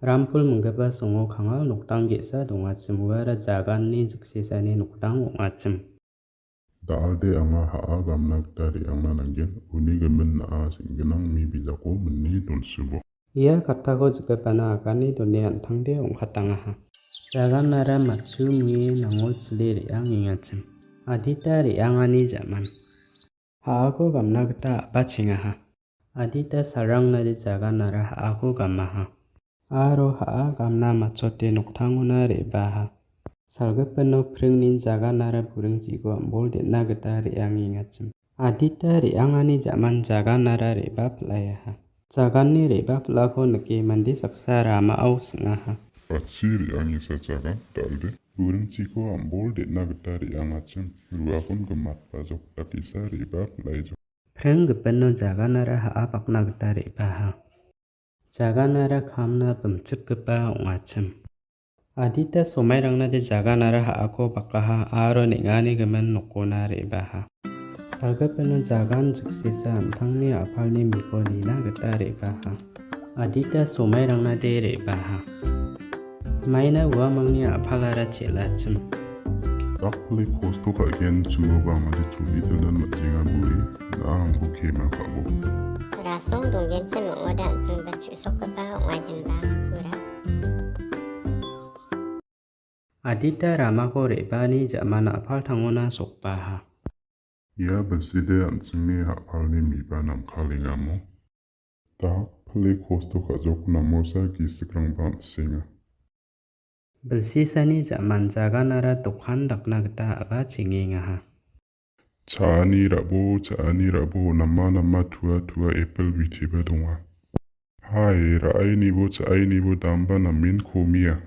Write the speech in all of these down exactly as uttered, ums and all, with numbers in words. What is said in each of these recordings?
Rampul minggipa songo kangal noktang ge·sa dongachim, uara Jaganni jiksesani noktang ong·achim. Da·alde anga ha·a gamna gita re·angna nanggen, uni gimin na·a seng·ginang mi bijako mine donsubo. Ia kattako jikgipana agane done an·tangde ong·katangaha. Jaganara matchu mue nango chile re·angengachim. Adita re·angani ja·man. Ha·ako gamna gita a·bachengaha. Adita salrangnade Jaganara ha·ako gamaha. Aro ha·a gamna matchote noktangona re·baha. Salgipino pringni Jaganara buring jiko am·bol den·na gita re·angengachim. Adita re·angani ja·man Jaganara re·bapil·aiaha. Jaganni re·bapilako nike mande saksa ramao sing·aha. Batsi re·angesa Jagan, da·alde. Buring jiko am·bol den·na gita re·angachim. Ruakon gimatbajok dakesa re·bapil·aijok. Pring gipino Jaganara ha·a bakna gita re·baha. Jaganara kamna bimchikgipa ong·achim. Adita somairangnade Jaganara ha·ako bakaha aro neng·ani gimin nokona re·baha. Salgipino Jagan jiksesa an·tangni a·palni miko nina gita re·baha. Adita somairangnade re·baha. Maina uamangni a·palara chel·achim. Dakpile kosto ka·gen chimoba angade choli dildan man·jenga buri, na·a angko kema ka·bo. Rasong donggenchim ong·ode an·chingba chu·sokgipa ong·agenba pura. Adita ramako re·baani ja·man a·paltangona sokbaha. Ia bilside an·chingni a·palni miba namkalengamo. Dakpile kosto ka·jok namosa gisikrangba an·senga. Bilsisani ja·man Jaganara dokan dakna gita a·ba chengengaha. Cha·ani ra·bo, cha·ani ra·bo, nama nama tua tua epil bitiba donga. Hai, ra·ainibo cha·ainibo damba namen komia.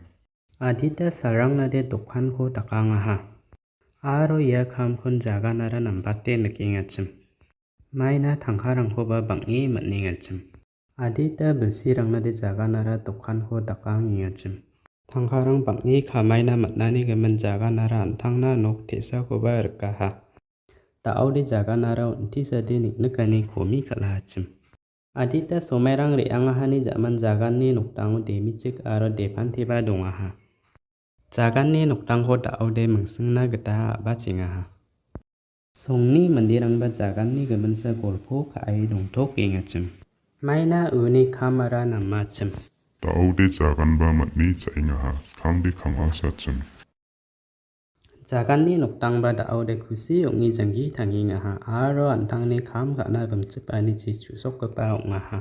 Adita salrangnade dokanko dakangaha. Aro ia kamkon Jaganara nambate nikengachim. Maina tangkarangkoba bang·e man·engachim. Adita bilsirangnade Jaganara dokanko dakangengachim. Tangkarang bang·e kamaina man·ani gimin Jaganara an·tangna nok te·sakoba rikaha. Da·ode Jaganara on·tisade niknikani komi kal·achim. Adita somairang re·angahani ja·man Jaganni nokdango demichik aro depanteba dongaha. Jaganni nokdangko da·ode mingsingna gita a·bachengaha. Songni manderangba Jaganni giminsa golpo ka·e dongtokengachim. Maina uni kamara namachim. Da·ode Jaganba man·e cha·engaha, skangde kang·asachim. Jaganni nokdangba da·ode kusi ong·e janggi tangengaha aro an·tangni kam ka·na bimchipanichi chu·sokgipa ong·aha.